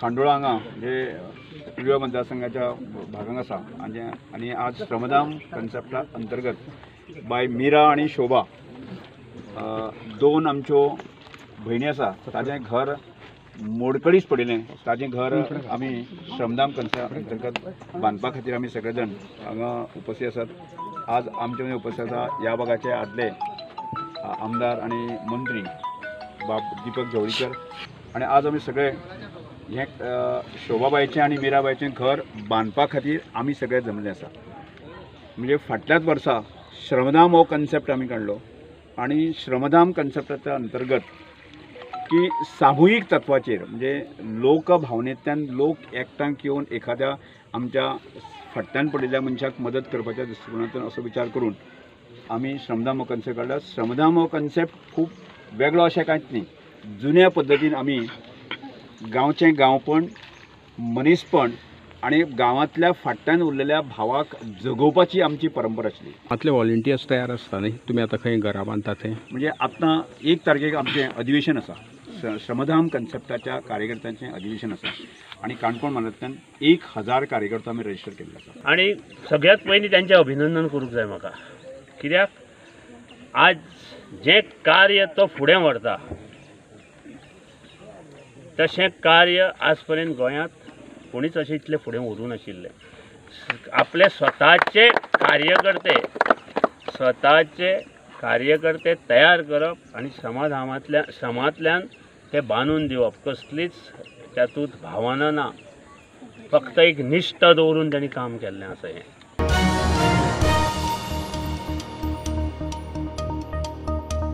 खांडोळा हांगा म्हणजे पिळवे मतदारसंघाच्या भागांत आसा आनी आज श्रमधाम कन्सेप्टा अंतर्गत बाय मीरा आनी शोभा दोन आमच्यो भयणी आसा, ताजें घर मोडकळीच पडिल्लें, ताजें घर आमी श्रमधाम कन्सेप्ट अंतर्गत बांदपा खातीर आमी सगळे जाण हांगा उपस्थित आसात. आज आमचे मदीं उपस्थित आसा ह्या भागाचे आदले आमदार आनी मंत्री बाब दीपक जवळीकर आनी आज आमी सगळे हें शोभाबायचें आनी मिराबायचें घर बांदपा खातीर आमी सगळे जमले आसा. म्हणजे फाटल्याच वर्सा श्रमधाम हो कन्सेप्ट आमी काडलो आनी श्रमधाम कन्सेप्टाच्या अंतर्गत की सामुहीक तत्वाचेर म्हणजे लोकभावनेंतल्यान लोक एकठांय येवन एखाद्या आमच्या फाटल्यान पडिल्ल्या मनशाक मदत करपाच्या दृश्टिकोनांतल्यान असो विचार करून आमी श्रमधाम हो कन्सेप्ट काडला. श्रमधाम हो कन्सेप्ट खूब वेगळो अशें कांयच न्ही, जुन्या पद्दतीन आमी गांवचें गांवपण, मनीसपण आनी गांवांतल्या फाटल्यान उरलेल्या भावाक जगोवपाची आमची परंपरा आसली. गांवांतले व्हॉलंटियर्स तयार आसता न्ही, तुमी आतां खंय घरां बांदता थंय? म्हणजे आतां 1 तारखेक आमचें अधिवेशन आसा, श्रमधाम कन्सेप्टाच्या कार्यकर्त्यांचें अधिवेशन आसा आनी काणकोण म्हालांतल्यान 1000 कार्यकर्ता आमी रजिस्टर केल्ले आसा. आनी सगळ्यांत पयलीं तांचें अभिनंदन करूंक जाय म्हाका, कित्याक आज जें कार्य तो फुडें व्हरता तशें कार्य आज पर्यंत गोंयांत कोणीच अशें इतलें फुडें व्हरूंक नाशिल्लें. आपले स्वताचे कार्यकर्ते तयार करप आनी श्रमधामांतल्यान श्रमांतल्यान ते बांदून दिवप, कसलीच तातूंत भावना ना, फक्त एक निश्ठा दवरून तांणी काम केल्लें आसा हें.